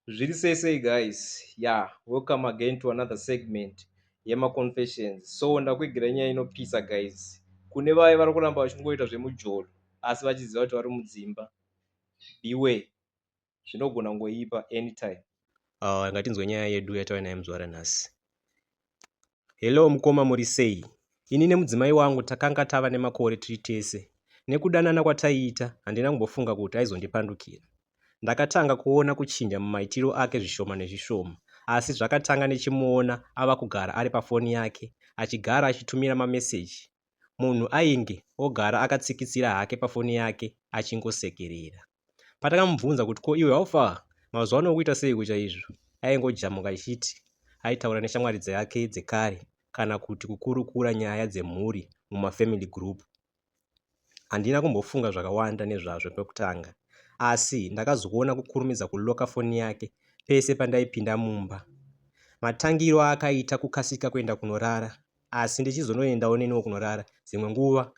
Zviri sei sei guys? Yeah, welcome again to another segment yemaconfessions. So ndakuigira nyaya inopisa guys. Kune vaya vari kuramba vachingoita zvemujolo asi vachiziva kuti vari mudzimba. Beware. Zvinogona kungoipa anytime. Ngatinzwe nyaya yedu yatauya nayo muzuva ranhasi. Hello mukoma, muri sei? Ini nemudzimai wangu takanga tava nemakore tiri tese. Nekudanana kwataiita, handina kumbofunga kuti aizondipandukira. Ndakatanga kuona kuchinja mumaitiro ake zvishoma nezvishoma, asi zvakatanga nechimuona ava kugara ari pafoni yake, achigara achitumira mameseji. Munhu ainge ogara akatsikitsira hake pafoni yake achingosekerera. Patakamubvunza kuti ko iwe how far mazuva ano ukuita seiko chaizvo, aingojamuka achiti aitaura neshamwari dzake dzekare kana kuti kukurukura nyaya dzemhuri mumafamily group. Handina kumbofunga zvakawanda nezvazvo pekutanga, asi ndakazoona kukurumidza kuloka foni yake pese pandaipinda mumba. Matangiro aakaita kukasika kuenda kunorara, asi ndichizonoendawo neniwo kunorara, dzimwe nguva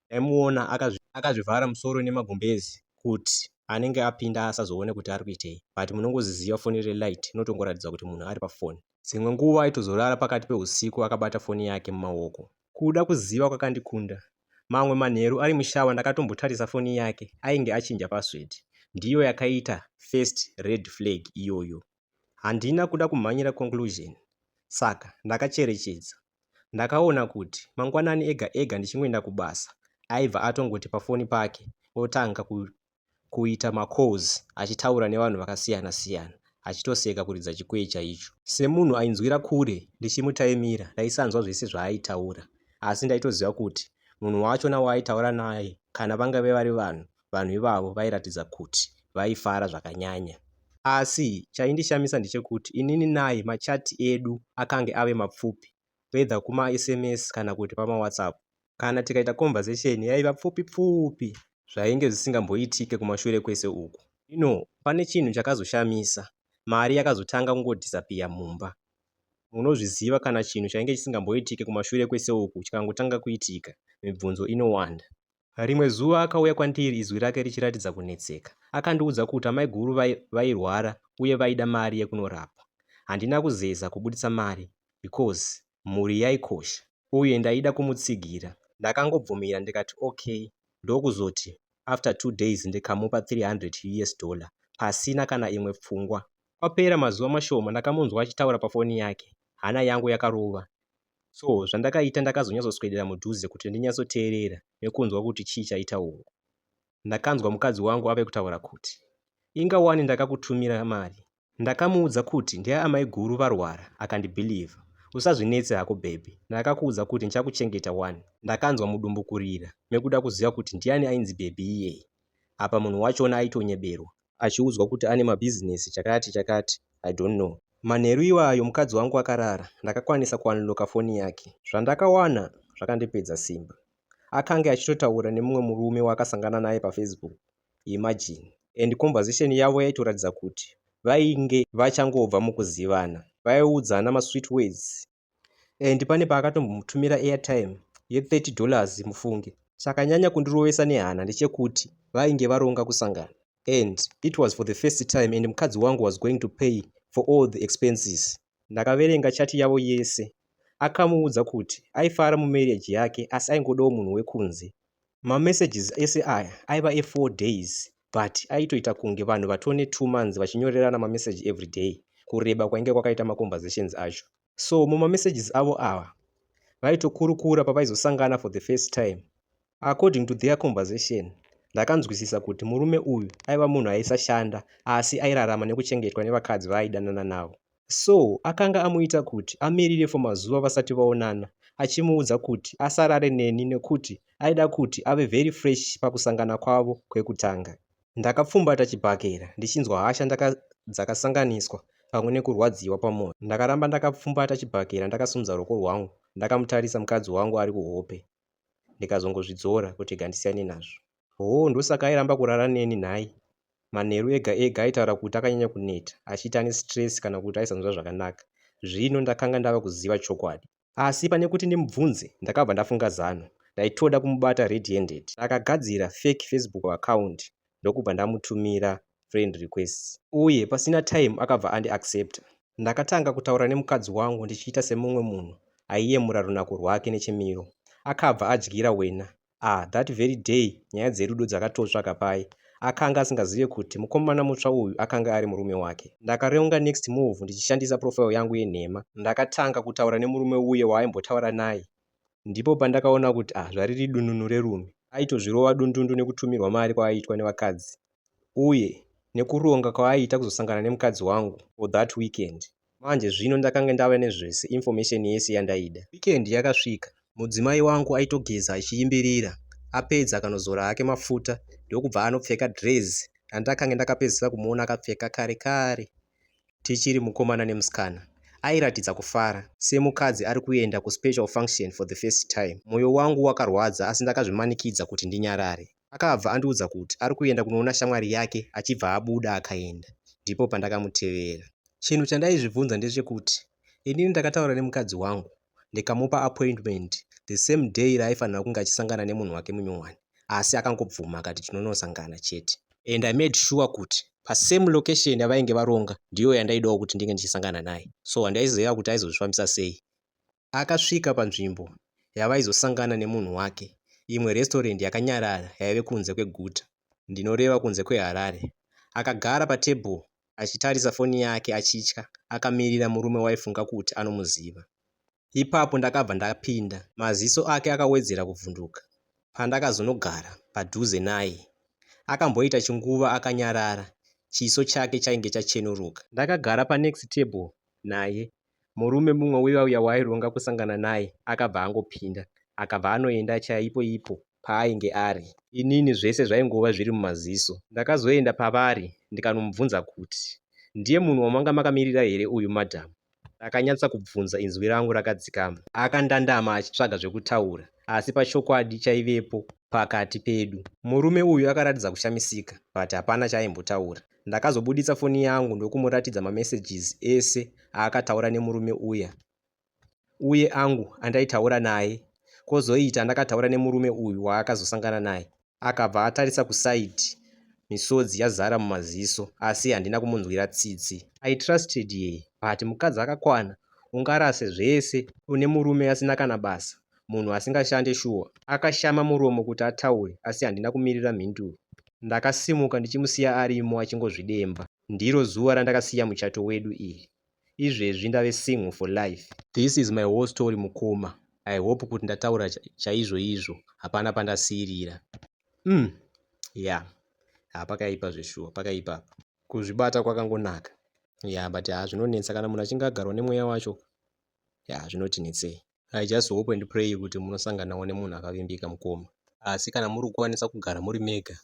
ndaimuona akazvivhara musoro nemagumbezi kuti anenge apinda asazoone kuti ari kuitei, but munongoziziva foni relight inotongoratidza kuti munhu ari pafoni. Dzimwe nguva aitozorara pakati peusiku akabata foni yake mumaoko. Kuda kuziva kwakandikunda. Mamwe manheru ari mushawa ndakatombotarisa foni yake, ainge achinja password. Ndiyo yakaita first red flag iyoyo. Handina kuda kumhanyira conclusion, saka ndakacherechedza. Ndakaona kuti mangwanani ega ega ndichingoenda kubasa, aibva atongoti pafoni pake otanga kuita macalls achitaura nevanhu vakasiyana siyana, achitoseka kuridza chikwee chaicho. Semunhu ainzwira kure ndichimutaimira, ndaisanzwa zvese zvaaitaura, asi ndaitoziva kuti munhu wachona waaitaura naye kana vangave vari vanhu, vanhu ivavo vairatidza kuti vaifara zvakanyanya. Asi chaindishamisa ndechekuti inini naye machati edu akange ave mapfupi, whether kuma-SMS kana kuti pamaWhatsApp. Kana tikaita conversation yaiva pfupi pfupi, zvainge zvisingamboitike kumashure kwese uku. Ino pane chinhu chakazoshamisa, mari yakazotanga kungodisappear mumba. Munozviziva kana chinhu chainge chisingamboitike kumashure kwese uku chikangotanga kuitika, mibvunzo inowanda. Rimwe zuva akauya kwandiri izwi rake richiratidza kunetseka. Akandiudza kuti amaiguru vairwara uye vaida mari yekunorapwa. Handina kuzeza kubuditsa mari because mhuri yaikosha uye ndaida kumutsigira. Ndakangobvumira ndikati okay, ndokuzoti after 2 days ndikamupa 300 US dollar pasina kana imwe pfungwa. Kwapera mazuva mashoma ndakamunzwa achitaura pafoni yake. Hana yangu yakarova. So zvandakaita, ndakazonyatsoswedera mudhuze kuti ndinyatsoteerera nekunzwa kuti chii chaitaurwa. Ndakanzwa mukadzi wangu ave kutaura kuti, "Inga wani ndakakutumira mari. Ndakamuudza kuti ndeyaamaiguru varwara akandibhilivha. Usazvinetse hako baby, ndakakuudza kuti ndichakuchengeta wani." Ndakanzwa mudumbu kurira mekuda kuziva kuti ndiani ainzi baby iyeye. Apa munhu wachona aitonyeberwa achiudzwa kuti ane mabhizinesi chakati chakati, I don't know. Manheru iwayo mukadzi wangu akarara, ndakakwanisa kuunlocka foni yake. Zvandakawana zvakandipedza simba. Akange achitotaura nemumwe murume waakasangana naye paFacebook. Imagine. And conversation yavo yaitoratidza kuti vainge vachangobva mukuzivana. Vaiudzana masweet words and pane paakatombomutumira airtime ye$30 mufunge. Chakanyanya kundirovesa nehana ndechekuti vainge varonga kusangana. And it was for the first time and mukadzi wangu was going to pay for all the expenses. Ndakaverenga chati yavo yese. Akamuudza kuti aifara mumarriage yake asi aingodawo munhu wekunze. Mamessages ese aya aiva e4 days, but aitoita kunge vanhu vatone 2 months vachinyorerana mameseji every day, kureba kwainge kwakaita maconversations acho. So mumamessages avo ava vaitokurukura pavaizosangana for the first time. According to their conversation, ndakanzwisisa kuti murume uyu aiva munhu aisashanda asi airarama nekuchengetwa nevakadzi vaaidanana navo. So akanga amuita kuti amirire for mazuva vasati vaonana, achimuudza kuti asarare neni nekuti aida kuti ave very fresh pakusangana kwavo kwekutanga. Ndakapfumbata chibhakera ndichinzwa hasha dzakasanganiswa pamwe nekurwadziwa pamwoyo. Ndakaramba ndakapfumbata chibhakera ndakasimudza ruoko rwangu ndakamutarisa mukadzi wangu ari kuhope, ndikazongozvidzora kuti gandisiyane nazvo. Hoo, ndosaka airamba kurara neni nhai? Manheru ega ega aitaura kuti akanyanya kuneta, achiti ane stress kana kuti aisanzwa zvakanaka. Zvino ndakanga ndava kuziva chokwadi. Asi pane kuti ndimubvunze, ndakabva ndafunga zano. Ndaitoda kumubata red handed. Ndakagadzira fake Facebook account ndokubva ndamutumira friend request uye pasina time akabva andiaccepta. Ndakatanga kutaura nemukadzi wangu ndichiita semumwe munhu aiyemura runako rwake nechimiro. Akabva adyira wena. Ah, that very day nyaya dzerudo dzakatotsva pai. Akanga asingazive kuti mukomana mutsva uyu akanga ari murume wake. Ndakaronga next move ndichishandisa profile yangu yenhema. Ndakatanga kutaura nemurume uye waaimbotaura naye. Ndipo pandakaona kuti ah, zvariri dununu rerume. Aitozvirova dundundu nekutumirwa mari kwaaiitwa nevakadzi uye nekuronga kwaaiita kuzosangana nemukadzi wangu for that weekend. Manje zvino ndakanga ndava nezvese, information yese yandaida. Weekend yakasvika. Mudzimai wangu aitogeza achiimbirira. Apedza akanozora hake mafuta ndokubva anopfeka dress randakanga ndakapedzisira kumuona akapfeka kare kare tichiri mukomana nemusikana. Airatidza kufara semukadzi ari kuenda kuspecial function for the first time. Mwoyo wangu wakarwadza asi ndakazvimanikidza kuti ndinyarare. Akabva andiudza kuti ari kuenda kunoona shamwari yake achibva abuda akaenda. Ndipo pandakamutevera. Chinhu chandaizvibvunza ndechekuti inini ndakataura nemukadzi wangu ndikamupa appointment the same day raaifanira kunge achisangana nemunhu wake munyowani, asi akangobvuma akati tinonosangana chete. And I made sure kuti pasame location yavainge varonga ndiyo yandaidawo kuti ndinge ndichisangana naye, so handaiziva kuti aizozvifambisa sei. Akasvika panzvimbo yavaizosangana nemunhu wake, imwe restaurant yakanyarara yaive kunze kweguta, ndinoreva kunze kweHarare. Akagara patebhuru achitarisa foni yake achitya, akamirira murume waifunga kuti anomuziva. Ipapo ndakabva ndapinda. Maziso ake akawedzera kuvhunduka pandakazonogara padhuze naye. Akamboita chinguva akanyarara, chiso chake chainge chachenuruka. Ndakagara panext table naye. Murume mumwe uya uya waaironga kusangana naye akabva angopinda, akabva anoenda chaipo ipo paainge ari. Inini zvese zvaingova zviri mumaziso. Ndakazoenda pavari ndikanomubvunza kuti, "Ndiye munhu wamanga makamirira here uyu, madam?" Ndakanyatsa kubvunza inzwi rangu rakadzikama. Akandandama achitsvaga zvekutaura, asi pachokwadi chaivepo pakati pedu. Murume uyu akaratidza kushamisika, but hapana chaaimbotaura. Ndakazobuditsa foni yangu ndokumuratidza mamessages ese aakataura nemurume uya uye angu andaitaura naye, kwozoita andakataura nemurume uyu waakazosangana naye. Akabva atarisa kuside, misodzi yazara mumaziso, asi handina kumunzwira tsitsi. I trusted her, but mukadzi akakwana ungarase zvese une murume asina kana basa, munhu asingashande shuwa. Akashama muromo kuti ataure, asi handina kumirira mhinduro. Ndakasimuka ndichimusiya arimo achingozvidemba. Ndiro zuva randakasiya muchato wedu iri. Izvezvi ndave single for life. This is my whole story, mukoma. I hope kuti ndataura chaizvo izvo, hapana pandasiyirira. Yeah, hapakaipa zveshuwa, pakaipa apa. Kuzvibata kwakangonaka. Yeah, but ha, zvinonetsa kana munhu achinge agarwa nemweya wacho. Yeah, zvinotinetsei. I just hope and pray kuti munosanganawo nemunhu akavimbika, mukoma. Asi kana muri kukwanisa kugara muri mega,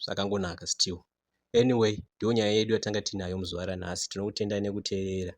zvakangonaka still. Anyway, ndiyo nyaya yedu yatanga tinayo muzuva ranhasi. Tinokutendai nekuteerera.